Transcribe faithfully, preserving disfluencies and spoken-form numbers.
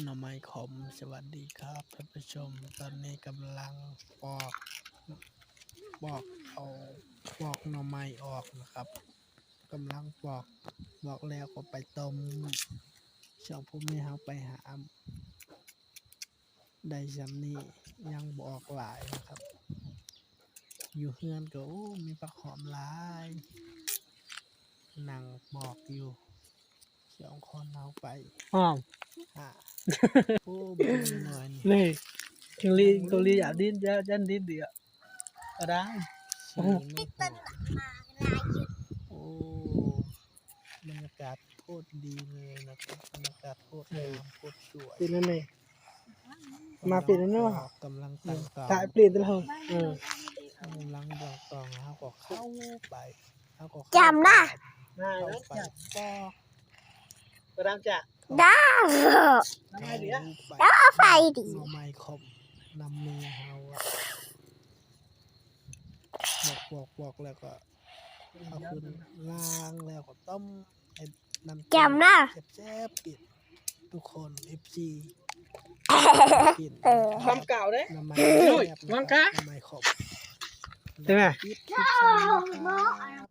หน่อไม้ขม สวัสดีครับท่านผู้ชม ตอนนี้กำลังปอก ปอกเอา ปอกหน่อไม้ออกนะครับ กำลังปอก ปอกแล้วก็ไปต้ม ช่วงพวกนี้เฮาไปหา ได้ส่ำนี้ ยังบ่ออกหลายนะครับ อยู่เฮือนก็ โอ้ มีผักหอมหลาย นั่งปอกอยู่ สองคนเฮาไป อ้าว หา โอ้ บ่มีหน่อยนี่ นี่ ถึงลี ถึงลีอยากดิ้น ย่าน ย่านดิ้นดีอะ ก็ได้ สีมันหอม โอ้ บรรยากาศโคตรดีเลยนะครับ บรรยากาศโคตรงาม โคตรสวย ปิดแล้วนี่ มาปิดแล้วเนาะ กำลังตั้งเตา ถ่ายเปลี่ยนตัวเรา เออ กำลังตั้งเตา เฮาก็เข้าไป เฮาก็เข้า จำนะ เข้าไปปอก ก็ดำจ้ะ ได้ ทำไมเดี๋ยว เข้าไป แล้วเอาไฟดิ หน่อไม้ขม นำเมียเฮาอะ ปอก ปอก ปอก แล้วก็ เอาขึ้นล้างแล้วก็ต้มให้น้ำ แจ่มนะ แซ่บๆ กิน ทุกคน เอฟซี กิน เออ ความเก่าเด้ น้ำมัน โอ้ย แซ่บนะครับ มังคะ น้ำมันขม ใช่ไหม ปิดคลิปสั้นนะครับ